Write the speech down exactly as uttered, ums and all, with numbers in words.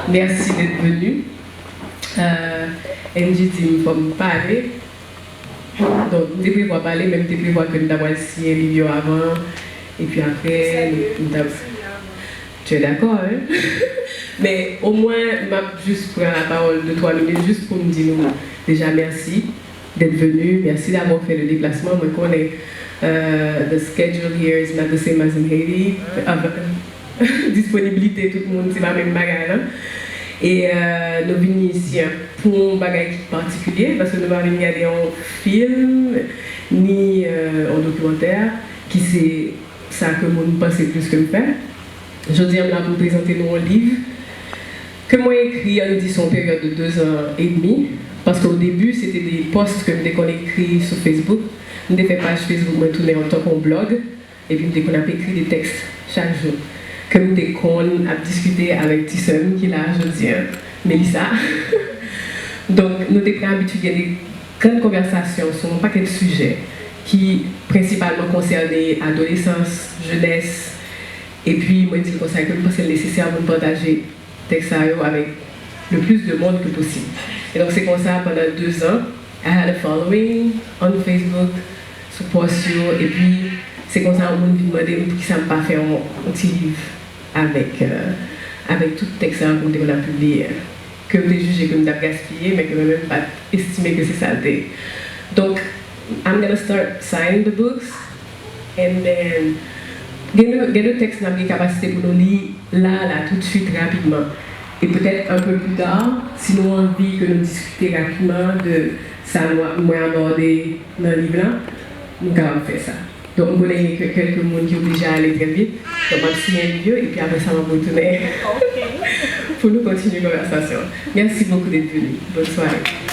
Merci d'être venu. Euh, Angie di m fò m pale. Donk, m te prevwa pale, men m te prevwa ke m ta pral siyen liv yo avan. Epi apre, m ta... Tu es d'accord, hein? Men omwen, m ap jis pran lapawòl de twa minit jis pou m di nou deja mèsi d'être venu. Merci d'avoir fait le déplacement. Mwen konnen, euh, the schedule here is not the same as in Haiti. Av-, disponibilite tout moun, se pa menm bagay la. E, euh, nou vin isi pou yon bagay ki patikilye, paske nou pa vin gade yon fim, ni, euh, yon dokimantè, ki se sa ke moun panse plis ke m fè. Jodi a, m la pou m prezante nou yon liv ke mwen ekri, ann di, sou yon peryòd de dezan edmi, paske o debi, se te de pòs ke m te konn ekri sou Facebook. M te fè paj Facebook mwen tounen antanke yon blòg, epi m te konn ap ekri de tèks chak jou, ke m te konn ap diskite avèk ti sè m ki la jodi a, Melissa. Donk, nou te pran abitid gen de grann konvèsasyon sou yon pakèt sijè ki prensipalman konsène adolesans, jenès, epi mwen di l konsa ke m panse l nesesè pou n pataje tèks sa yo avèk le plus de monde que possible. E donk, se konsa, pandan dezan, I had a following on Facebook, sou pòs yo, epi se konsa, yon moun vin mande m poukisa m pa fè yon, yon ti liv avèk, euh, avèk tout tèks sa yo ke m te konn ap pibliye, ke m te jije ke m t ap gaspiye, men ke mwen menm m pa t estime ke se sa l te ye. Donk, I'm gonna start sign the books, and then, gen de, gen de tèks n ap gen kapasite pou nou li la, la, tout de suite, rapidman. E petèt un peu plus tard, si nou anvi ke nou diskite rapidman de sa nou a-, mwen abòde nan liv la, nou kapab fè sa. Donk, m konnen gen kè-, kèlke moun ki oblije ale trè vit. Donk, m ap siyen liv yo, epi apre sa, m ap retounen pou nou kontinye konvèsasyon. Merci beaucoup d'être venu. Bonne soirée.